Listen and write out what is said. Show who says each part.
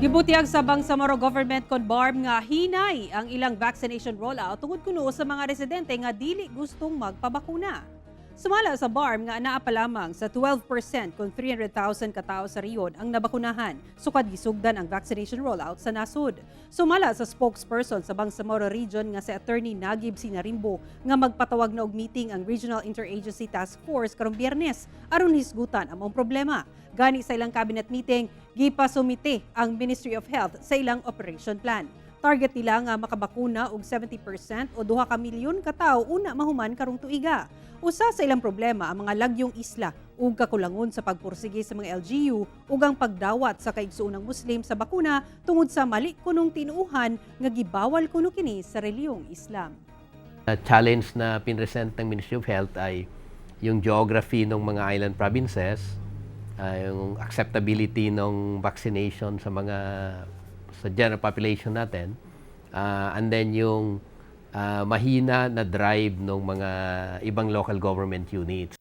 Speaker 1: Gibutiyag sa Bangsamoro Government kon BARMM nga hinay ang ilang vaccination rollout tungod kuno sa mga residente nga dili gustong magpabakuna. Sumala sa BARMM nga anaa pa lamang sa 12% kon 300,000 katao sa rehiyon ang nabakunahan sukad gisugdan ang vaccination rollout sa nasod. Sumala sa spokesperson sa Bangsamoro Region nga si Attorney Naguib Sinarimbo nga magpatawag na og meeting ang Regional Interagency Task Force karong Biyernes aron hisgutan ang maong problema. Gani sa ilang cabinet meeting, gipasumite ang Ministry of Health sa ilang operation plan. Target nila nga makabakuna og 70% o 2 ka milyon ka tawo una mahuman karong tuiga. Usa sa ilang problema ang mga lagyong isla ug kakulangon sa pagpursige sa mga LGU ug ang pagdawat sa kaigsuonang Muslim sa bakuna tungod sa mali kunong tinuuhan nga gibawal kuno kini sa relihiyong Islam.
Speaker 2: Challenge na pinresent ng Ministry of Health ay yung geography ng mga island provinces, yung acceptability ng vaccination sa general population natin, and then yung mahina na drive ng mga ibang local government units.